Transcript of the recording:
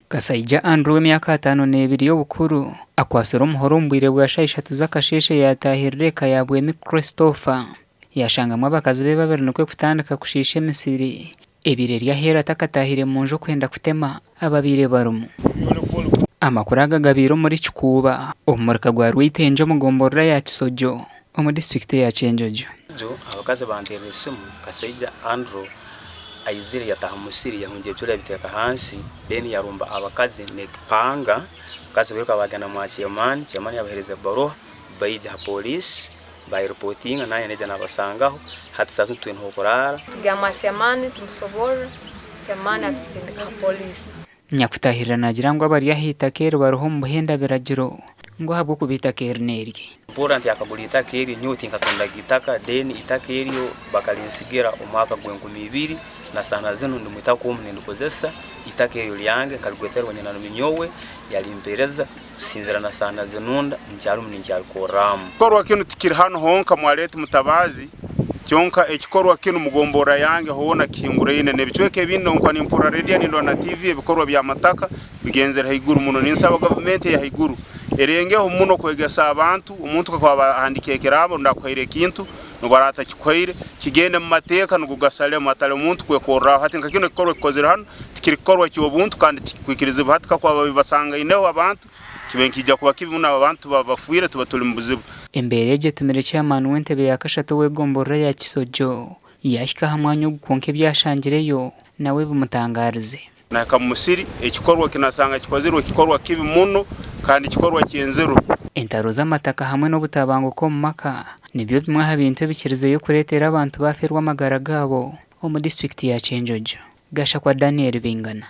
Kasaija Andrew w'emyaka 52 y'obukuru akwatsire omuhoro omu bwire bwa shaaha ishatu z'akasheeshe yaataahirira eka ya Bwemi Christopher yaashangamu abakazi be babiri nikwo kutandika kushiisha emisiri ebaire eri aheeru atakataahire mu nju okwenda kutema ababaire barimu. Amakuru aga gabaire omuri Kikuuba omu muruka gwa Rweitengye omu gomborora ya Kisojo omu disiturikiti eya Kyenjojo. Abakazi banteerera esimu Kasaija Andrew aizire yataaha omu musiri yahungya ebicoori yabiteeka ahansi then yarumba abakazi n'ekipanga, abakazi bairuka baagenda mwa chairman, chairman yabaheereza ebaruha baija aha police bayeripotinga naanye naija nabasangaho hati saaha zinu titwine h'okuraara. Tugamba mwa chairman tumusoborre, chairman atusindika aha police. Nyakutahirira naagira ngu abari aha itaka eri bariho omu buhenda biragiro ngu ahabw'okuba eitaka eri n'erye. Mpurira nti akagura eitaka eryo nyowe tinkatundaga itaka then eitaka eryo bakarinsigira omwaka gw'enkumi ibiri na saaha zinu ndi mwitaka omu nindikozesa eitaka eryo ryange nkarigweterwa nyinarume nyowe yarimpereza kusinzira na saaha zinunda nkyarimu ninkyarikorramu. Ekikorwa kinu tikiri hanu honka mwaleeta Mutabazi kyonka ekikorwa kinu mugomborora yange hoona kihinguraine n'ebicweka ebindi nonka nimpurra radio nindora na TV ebikorwa by'amataka bigenzere haiguru muno. Ninsaba gavumenti eya haiguru erengeho muno kwegesa abantu omuntu kakuba aba ahandiikire ekiraamo rundi akuhaire ekintu nobu araaba atakikuhaire kigende mu mateeka nugwo gasalemu hatali omuntu kwekorraho. Hati nka kinu ekikorwa ekikozire hanu tikiri kikorwa eky'obuntu kandi tikikwikirizibwa hati kakuba babibasangaineho abantu Kibe nikiija kuba kibi muno abo abantu baba bafiire tuba turi mu buzibu. Embeera egi etumire chairman w'entebe ya kashatu ow'egomborora ya Kisojo yaahika aha mwanya ogu kwonka ebi ashangireyo nawe bimutangaarize. Nahika mu musiri, ekikorwa eki nasanga kikozirwe kikorwa kibi muno kandi kikorwa ky'enziro. Entaro z'amataka hamwe n'obutabanguko omu maka nibyo bimwe aha bintu ebikirizeyo kureetera abantu baafeerwa amagara gaabo omu disiturikiti ya Kyenjojo. Gashakwa Daniel Bingana.